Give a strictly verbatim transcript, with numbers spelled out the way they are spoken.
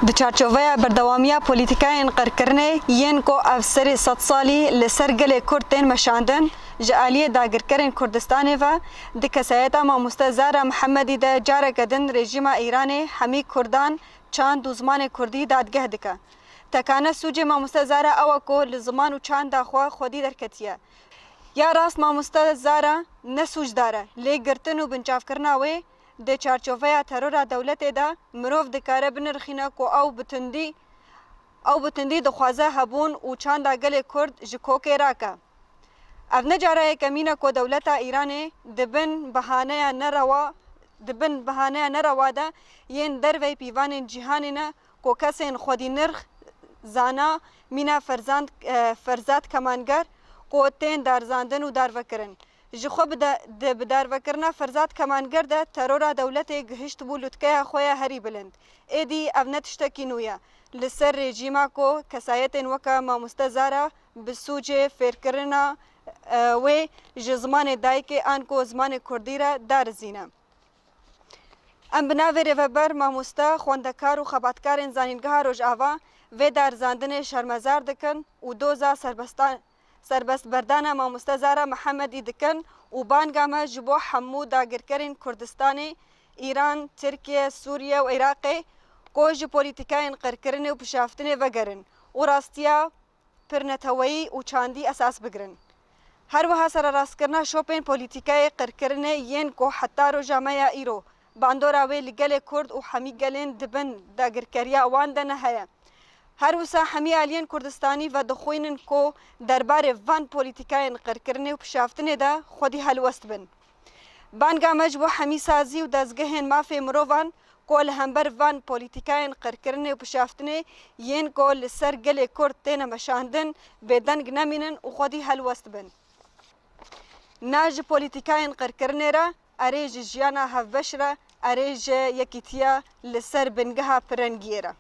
Di çarçoveya berdewamiya polîtîkayên qirkirinê yên ku ev serî sedsalî li ser gelê Kurd tên meşandin, ji aliyê dagirkerên Kurdistanê ve di kesayeta Mamoste Zara Mihemedî de careke din rejîma Îranê hemî Kurdan çand û zimanê Kurdî dadgeh dike. Tekane sûcê Mamoste Zara ew e ku li ziman û çanda xwe xwedî derketiye. Ya rast Mamoste Zara ne sûcdar e, lê girtin û binçavkirina wê di çarçoveya terora dewletê de mirov dikare binirxîne ku ew bi tundî, ew bi tundî dixwaze hebûn û çanda gelê Kurd ji kokê rake. Ev ne cara yekemîn e ku dewleta Îranê di bin bahaneya nerewa, di bin bahaneya nerewa de yên derveyî pîvanên cîhanê ne ku kesên xwedînirx, zana, mîna Ferzand, e, Ferzad Kemanger ku tên darizandin û darvekirin. Ji xwe bi de-, di bidarvekirina Ferzad Kemanger de terora dewletê gihiştibû lûtkeya xwe ya herî bilind. Êdî ev ne tiştekî nû ye. Li ser rejîma ku kesayetên weke Mamoste Zara bi sûcê fêrkirina, e, wê ji zimanê dayikê an ku zimanê kurdî re darizîne. Em bi navê Rêveber Mamoste, xwendekar û xebatkarên Zanîngeha Rojava vê darizandinê şermezar dikin û doza serbestan-, serbestberdana Mamoste Zara Mihemedî dikin û banga me ji bo hemû dagirkerên Kurdistanê, Îran, Tirkiye, Sûriye û Iraqê ku ji polîtîkayên qirkirinê û pişaftinê vegerin û rastiya pirneteweyî û çandî esas bigirin. Her wiha sererastkirina şopên polîtîkayê qirkirinê yên ku heta roja me ya îro bandora wê li gelê Kurd û hemî gelên di bin dagirkeriya wan de ne heye. Her wisa hemî aliyên Kurdistanî vedixwînin ku derbarê van polîtîkayên qirkirinê û pişaftinê de xwedî helwest bin. Banga me ji bo hemî sazî û dezgehên mafê mirovan ku li hember van polîtîkayên qirkirinê û pişaftinê yên ku li ser gelê Kurd têne meşandin bêdeng nemînin û xwedî helwest bin. Na ji polîtîkayên qirkirinê re, erê ji jiyana hevbeş re, erê ji yekîtiya li ser bingeha pirengiyê re.